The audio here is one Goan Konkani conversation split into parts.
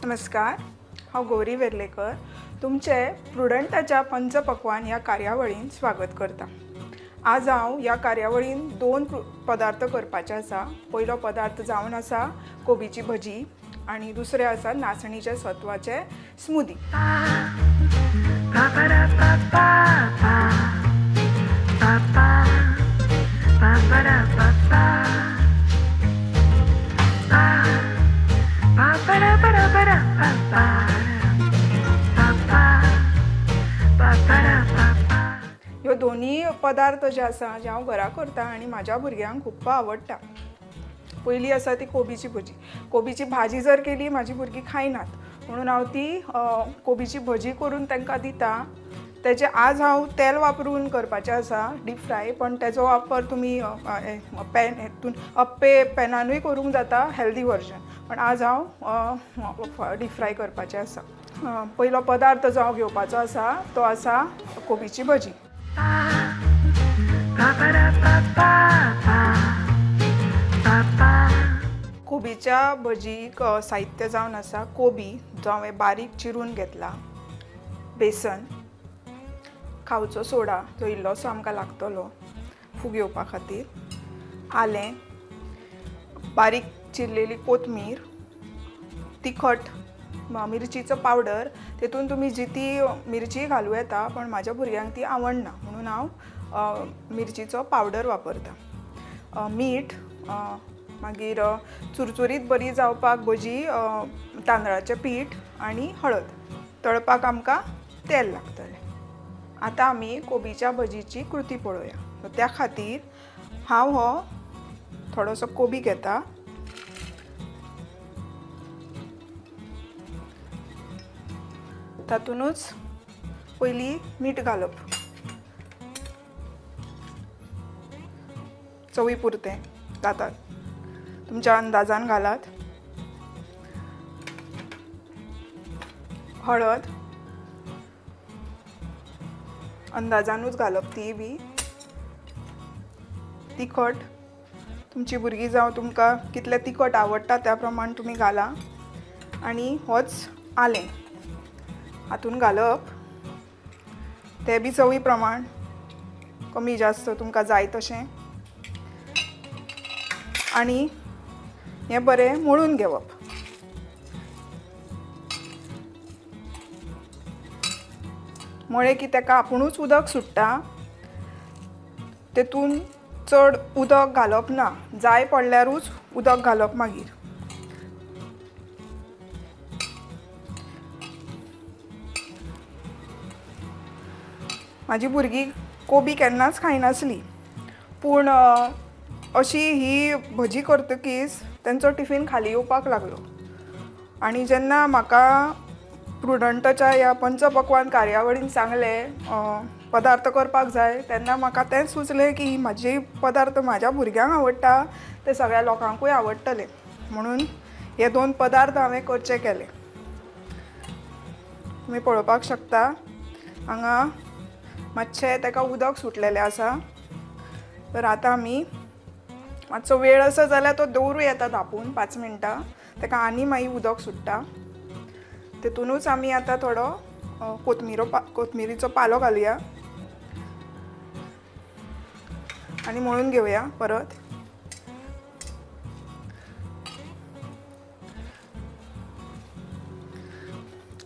नमस्कार, हांव गौरी वेर्लेकर तुमचे प्रुडंटाच्या पंचपक्वान ह्या कार्यावळीन स्वागत करता. आज हांव ह्या कार्यावळीन दोन पदार्थ करपाचे आसा. पयलो पदार्थ जावन आसा कोबीची भजी आनी दुसरें आसा नाचणीच्या सत्वाचे स्मुदी. ह्यो दोनूय पदार्थ जे आसा जे हांव घरा करता आनी म्हाज्या भुरग्यांक खूब्ब आवडटा. पयली आसा ती कोबीची भजी. कोबीची भाजी जर केली म्हाजी भुरगीं खायनात, म्हणून हांव ती कोबीची भजी करून तांकां दिता. तेजे आज हांव तेल वापरून करपाचें आसा डीप फ्राय, पण तेजो वापर तुमी पॅन हेतून अप्पे पॅनानूय करूंक जाता, हेल्दी वर्जन. पण आज हांव डीप फ्राय करपाचें आसा. पयलो पदार्थ जो हांव घेवपाचो आसा तो आसा कोबीची भजी. कोबीच्या भजीक साहित्य जावन आसा कोबी जो हांवें बारीक चिरून घेतला, बेसन, खावचो सोडा जो इल्लोसो आमकां लागतलो फूग येवपा खातीर, आलें, बारीक चिरलेली कोथमीर, तिखट मिरचीचो पावडर. तेतून तुमी जिती मिरची घालूं येता, पण म्हाज्या भुरग्यांक ती आवडना म्हणून हांव मिरचीचो पावडर वापरता, मीठ, मागीर चुरचुरीत बरी जावपाक भजी तांदळाचें पीठ आनी हळद. तळपाक आमकां तेल लागतलें. आतां आमी कोबीच्या भजीची कृती पळोवया. त्या खातीर हांव हो थोडोसो कोबी घेता. तातूंतच पयलीं मीठ घालप, चवी पुरतें जातात तुमच्या अंदाजान घालात. हळद अंदाजानूच घालप, ती बी. तिखट तुमची भुरगीं जावं तुमकां कितलें तिखट आवडटा त्या प्रमाण तुमी घाला. आनी होच आलें हातून घालप, तें बी चवी प्रमाण कमी जास्त तुमकां जाय तशें. आनी हें बरें मळून घेवप. मळ्ळें की ताका आपुणूच उदक सुट्टा, तेतून चड उदक घालप ना, जाय पडल्यारूच उदक घालप. मागीर म्हाजी भुरगीं कोबी केन्नाच खायनासली, पूण अशी ही भजी करतकीच तेंचो टिफीन खाली येवपाक लागलो. आनी जेन्ना म्हाका प्रुडंटाच्या ह्या पंचपक्वान कार्यावळीन सांगलें पदार्थ करपाक जाय, तेन्ना म्हाका तेंच सुचलें की म्हाजी पदार्थ म्हाज्या भुरग्यांक आवडटा ते सगळ्या लोकांकूय आवडटले, म्हणून हे दोन पदार्थ हांवें करचे केले. तुमी पळोवपाक शकता हांगा मातशें ताका उदक सुटलेलें आसा. तर आतां आमी मातसो वेळ आसा जाल्यार तो दवरूं येता धांपून 5 मिनटां, ताका आनी मागीर उदक सुट्टा. तेतुनूच आमी आतां थोडो कोथमिरीचो पालो घालुया आनी मळून घेवया परत.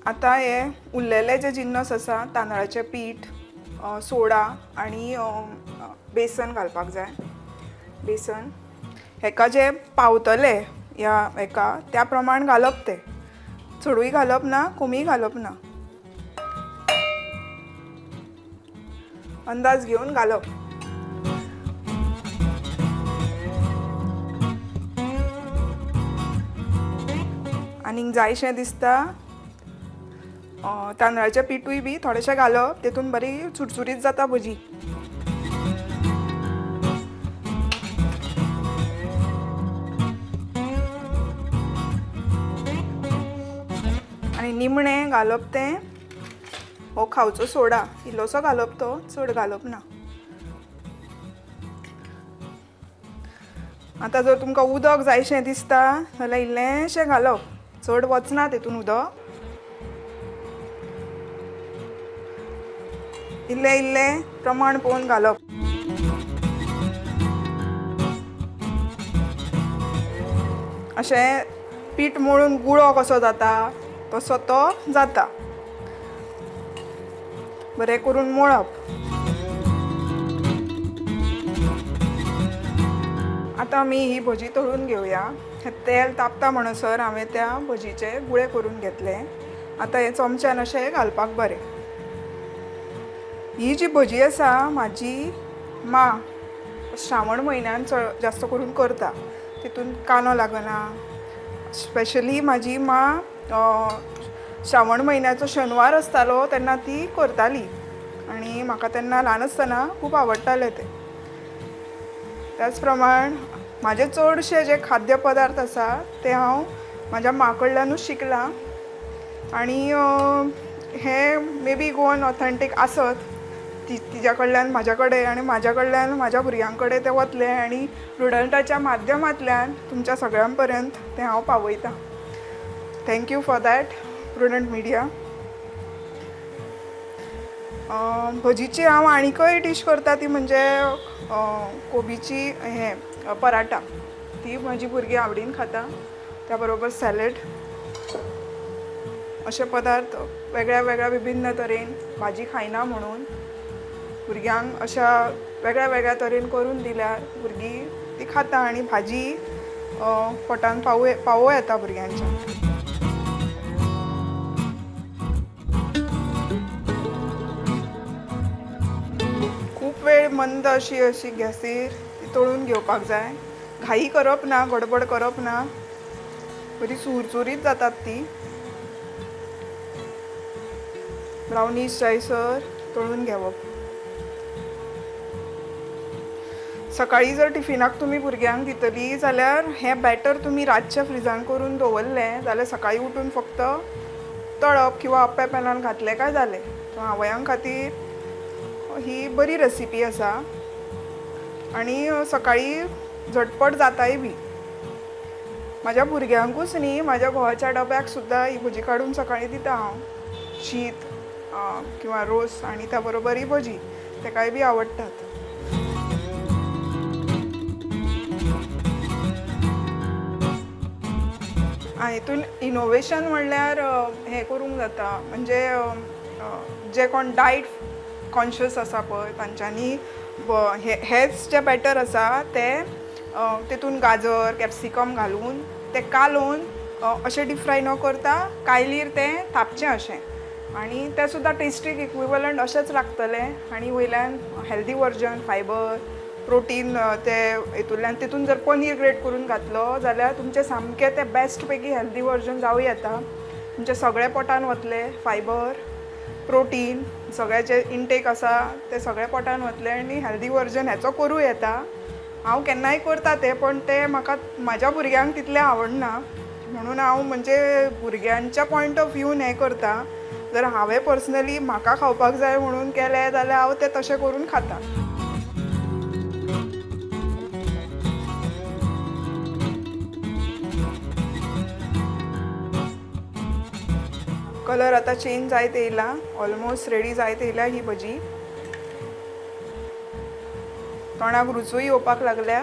आतां हे उरलेले जे जिन्नस आसा, तांदळाचें पीठ, सोडा आनी बेसन घालपाक जाय. बेसन हेका जें पावतलें ह्या हेका त्या प्रमाण घालप, तें चडूय घालप ना, कमीय घालप ना, अंदाज घेवन घालप. आनीक जायशें दिसता तांदळाचें पिठूय बी थोडेशें घालप, तेतून बरी चुरचुरीत जाता भजी. आनी निमणें घालप तें हो खावचो सोडा, इल्लोसो घालप, तो चड घालप ना. आतां जर तुमकां उदक जायशें दिसता जाल्यार इल्लेंशें घालप. चड वचना तेतून उदक. इल्लें इल्लें प्रमाण पळोवन घालप. अशें पीठ मळून गुळो कसो जाता तसो तो जाता. बरें करून मळप. आतां आमी ही भजी तळून घेवया. हें तेल तापता म्हणसर हांवें त्या भजीचे गुळे करून घेतले. आतां हें चमच्यान अशें घालपाक बरें. ही जी भजी आसा म्हाजी माँ श्रावण म्हयन्यान चड जास्त करून करता. तितून कांदो लागना. स्पेशली म्हाजी माँ श्रावण म्हयन्याचो शेनवार आसतालो तेन्ना ती करताली आनी म्हाका तेन्ना ल्हान आसतना खूब आवडटालें तें. त्याच प्रमाण म्हाजे चडशे जे खाद्य पदार्थ आसा ते हांव म्हाज्या माँ कडल्यानूच शिकलां आनी हें मे बी गोवन ऑथेंटीक आसत तिज्या कडल्यान म्हाज्या कडेन आनी म्हाज्या कडल्यान म्हाज्या भुरग्यां कडेन तें वतलें आनी प्रुडंटाच्या माध्यमांतल्यान तुमच्या सगळ्यां पर्यंत तें हांव पावयतां. Thank you for that Prudent Media. भजीची हांव आनीकय डीश करता ती म्हणजे कोबीची हें पराठा. ती म्हाजी भुरगीं आवडीन खाता. त्या बरोबर सॅलड. अशे पदार्थ वेगळ्या वेगळ्या विभिन्न तरेन भाजी खायना म्हणून भुरग्यांक अशा वेगळ्या वेगळ्या तरेन करून दिल्यार भुरगीं ती खाता आनी भाजी पोटान पावोवं येता भुरग्यांच्या. खूब वेळ मंद अशी अशी गॅसीर ती तळून घेवपाक जाय. घाई करप ना, गडबड करप ना, बरी चुरचुरीत जातात ती. ब्रावनीज जायसर तळून घेवप. सकाळीं जर टिफिनाक तुमी भुरग्यांक दितली जाल्यार हें बॅटर तुमी रातच्या फ्रिजान करून दवरलें जाल्यार सकाळीं उठून फक्त तळप किंवा अप्प्या पॅनान घातलें काय जालें. आवयां खातीर ही बरी रेसिपी आसा आनी सकाळीं झटपट जाताय बी. म्हाज्या भुरग्यांकूच न्ही, म्हाज्या घोवाच्या डब्याक सुद्दां ही भजी काडून सकाळीं दिता हांव. शीत किंवा रोस आनी त्या बरोबर ही भजी तेकाय बी आवडटात. हितून इनोवेशन म्हणल्यार हें करूंक जाता, म्हणजे जे कोण डायट कॉन्शियस आसा पळय तांच्यांनी हेच जे बॅटर आसा ते तितून गाजर कॅप्सिकम घालून ते कालोवन अशें डीप फ्राय न करता कायलीर तें थापचें अशें आनी तें सुद्दां टेस्टीक इक्विवलंट अशेंच लागतलें आनी वयल्यान हेल्दी वर्जन फायबर प्रोटीन ते हितूंतल्यान तितून जर पनीर ग्रेट करून घातलो जाल्यार तुमचें सामकें तें बेस्ट पैकी हेल्दी वर्जन जावं येता. तुमचें सगळें पोटान वतलें, फायबर प्रोटीन सगळें जें इनटेक आसा तें सगळें पोटान वतलें आनी हेल्दी वर्जन हेचो करूं येता. हांव केन्नाय करता तें, पण तें म्हाका म्हाज्या भुरग्यांक तितलें आवडना म्हणून हांव म्हणजे भुरग्यांच्या पॉयंट ऑफ व्यून हें करता. जर हांवें पर्सनली म्हाका खावपाक जाय म्हणून केलें जाल्यार हांव तें तशें करून खाता. कलर आतां चेंज जायत येयला, ऑलमोस्ट रेडी जायत येयल्या ही भजी. तोंडाक रुचूय येवपाक लागल्या.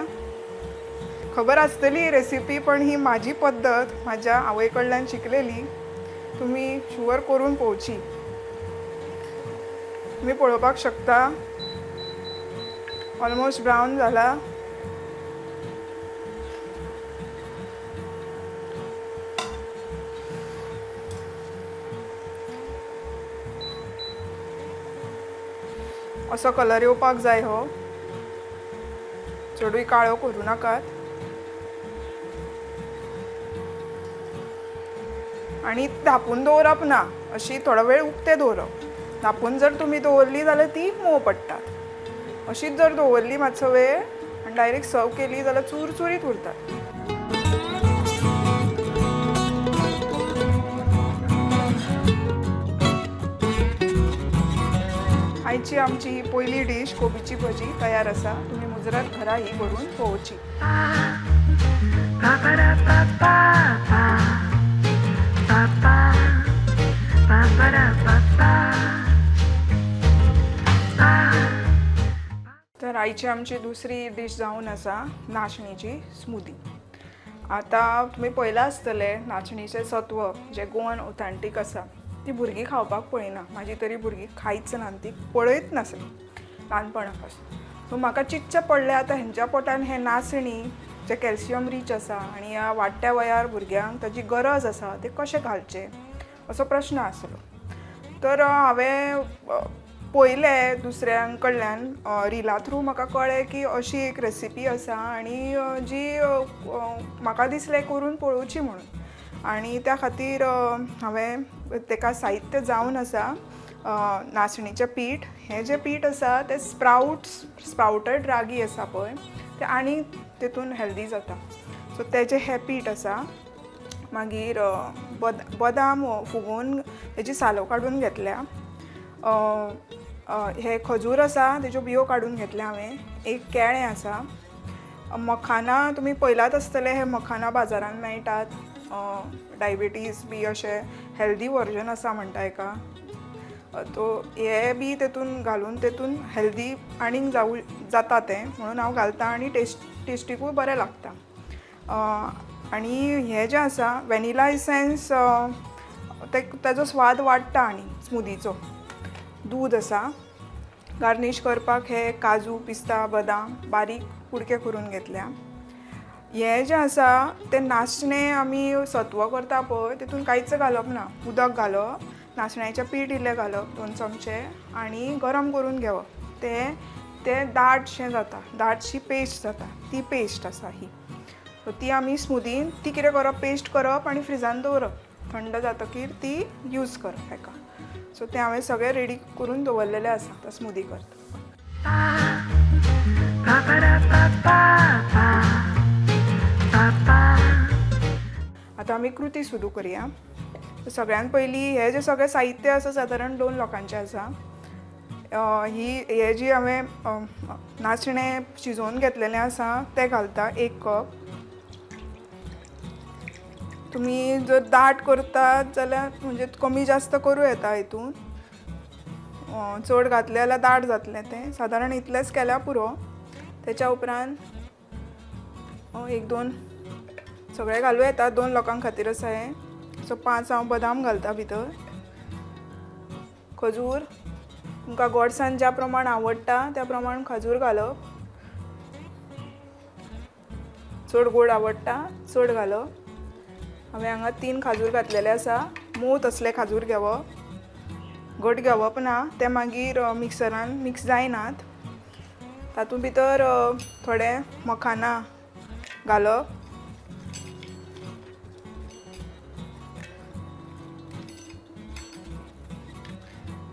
खबर आसतली ही रेसिपी, पण ही म्हाजी पद्दत म्हाज्या आवय कडल्यान शिकलेली. तुमी शुअर करून पळोवची. तुमी पळोवपाक शकता ऑलमोस्ट ब्रावन जाला. असो कलर येवपाक जाय, हो चडूय काळो करूं नाकात. आनी धांपून दवरप ना, अशी थोडो वेळ उक्तें दवरप. धांपून जर तुमी दवरली जाल्यार ती मोव पडटात. अशीच जर दवरली मातसो वेळ आनी डायरेक्ट सर्व केली जाल्यार चुरचुरीत उरतात. आयची आमची ही पयली डीश कोबीची भजी तयार आसा. तुमी मुजरत घरा ही करून पळोवची. आयची आमची दुसरी डीश जावन आसा नाशणीची स्मुदी. आतां तुमी पळयलां आसतलें नाचणीचें सत्व जें गोवन ऑथेंटीक आसा ती भुरगीं खावपाक पळयना. म्हाजी तरी भुरगीं खायच ना, ती पळयत नासली ल्हानपणा पासून. सो म्हाका चिंतचें पडलें आतां हेंच्या पोटान हें नाचणी जें कॅल्शियम रीच आसा आनी ह्या वाडट्या वयार भुरग्यांक ताजी गरज आसा तें कशें घालचें असो प्रश्न आसलो. तर हांवें पळयलें दुसऱ्यां कडल्यान रिला थ्रू म्हाका कळ्ळें की अशी एक रेसिपी आसा आनी जी म्हाका दिसलें करून पळोवची म्हणून. आनी त्या खातीर हांवें तेका साहित्य जावन आसा नाचणीचें पीठ. हें जें पीठ आसा तें स्प्रावटेड रागी आसा पळय तें आनी तेतून हेल्दी जाता. सो तेजें हें पीठ आसा. मागीर बदाम फुगोवन तेजी सालो काडून घेतल्या. हे खजूर आसा तेज्यो बियो काडून घेतल्या हांवें. एक केळें आसा. मखाना तुमी पळयलात आसतले, हे मखाना बाजारान मेळटात. डायबिटीज बी अशें हेल्दी वर्जन आसा म्हणटा हेका. तो हे बी तेतून घालून तेतून हेल्दी आनीक जाता तें म्हणून हांव घालता आनी टेस्टिकूय बरें लागता. आनी हें जें आसा वेनिला इसेन्स तेजो स्वाद वाडटा आनी स्मुदीचो. दूद आसा. गार्नीश करपाक हे काजू, पिस्ता, बदाम बारीक कुडके करून घेतल्या. हें जें आसा तें नाचणें आमी सत्व करता पळय तितून कांयच घालप ना. उदक घालप, नाचण्याचें पीठ इल्लें घालप 2 चमचे आनी गरम करून घेवप. तें दाटशें जाता, दाटशी पेस्ट जाता, ती पेस्ट आसा ही. सो ती आमी स्मुदीन ती कितें करप, पेस्ट करप आनी फ्रिजान दवरप. थंड जातकीर ती यूज करप हेका. सो तें हांवें सगळें रेडी करून दवरलेलें आसा. आतां स्मुदी करता. आतां आमी कृती सुरू करुया. सगळ्यान पयलीं हें जें सगळें साहित्य आसा सादारण 2 लोकांचें आसा. हे जी हांवें नाचणें शिजोवन घेतलेलें आसा तें घालता 1 कप. तुमी जर दाट करतात जाल्यार म्हणजे कमी जास्त करूं येता हितून. चड घातलें जाल्यार दाट जातलें तें. सादारण इतलेंच केल्यार पुरो. तेच्या उपरांत 1-2 सगळें घालूं येता, 2 लोकां खातीर आसा हें. सो 5 हांव बदाम घालता भितर. खजूर तुमकां गोडसान ज्या प्रमाण आवडटा त्या प्रमाण खजूर घालप. चड गोड आवडटा चड घालप. हांवें हांगा 3 खाजूर घातलेले आसा. मोव तसले खाजूर घेवप, घट घेवप ना, ते मागीर मिक्सरान मिक्स जायनात. तातूंत भितर थोडे मखाना घालप.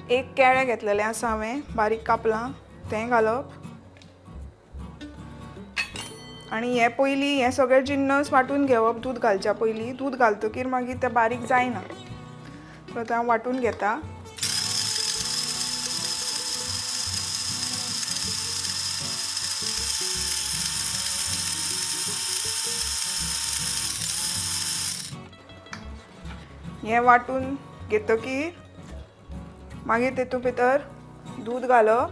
एक केळें घेतलेलें आसा हांवें, बारीक कापलां, तें घालप. आनी हें पयलीं हें सगळें जिन्नस वांटून घेवप दूद घालच्या पयलीं. दूद घालतकीर मागीर तें बारीक जायना. सो आतां हांव वांटून घेता. हें वांटून घेतकीर मागीर तेतूंत भितर दूद घालप.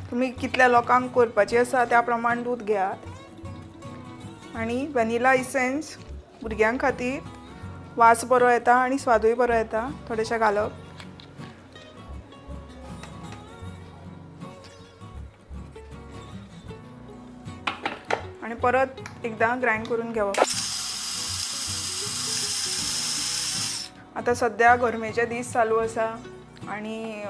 तुमी कितल्या लोकांक करपाची आसा त्या प्रमाण दूद घेयात. आनी वेनिला इसेन्स भुरग्यां खातीर वास बरो येता आनी स्वादूय बरो येता, थोडेशें घालप. आनी परत एकदां ग्रायंड करून घेवप. आतां सद्या गरमेचे दीस चालू आसा आनी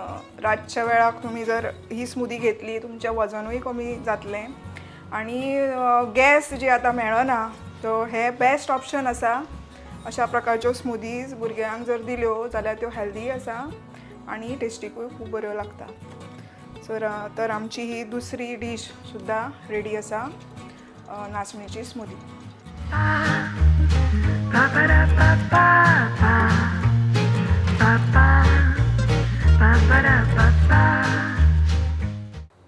रातच्या वेळाक तुमी जर ही स्मुदी घेतली तुमचें वजनूय कमी जातलें आनी गॅस जी आतां मेळना तो हे बेस्ट ऑप्शन आसा. अशा प्रकारच्यो स्मुदीज भुरग्यांक जर दिल्यो जाल्यार त्यो हेल्दी आसा आनी टेस्टिकूय खूब बऱ्यो लागता. तर आमची ही दुसरी डीश सुद्दां रेडी आसा, नाचणीची स्मुदी.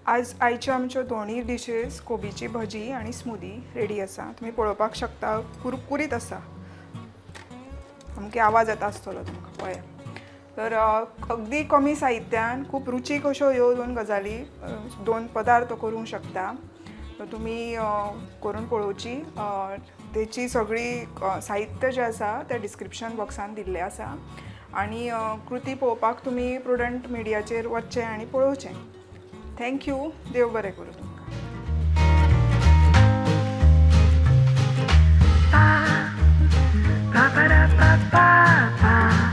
आज आयच्यो आमच्यो दोनूय डिशीज कोबीची भजी आनी स्मुदी रेडी आसा. तुमी पळोवपाक शकता कुरकुरीत आसा, सामकी आवाज येता आसतलो तुमकां पळया. तर अगदी कमी साहित्यान खूब रुचीक अश्यो ह्यो दोन गजाली, दोन पदार्थ करूंक शकता. तर तुमी करून पळोवची. तेची सगळी साहित्य जें आसा तें डिस्क्रिप्शन बॉक्सान दिल्लें आसा आनी कृती पळोवपाक तुमी प्रुडंट मिडियाचेर वचचें आनी पळोवचें. Thank you. देव बरें करूं तुमकां. Ba ba da ba ba ba.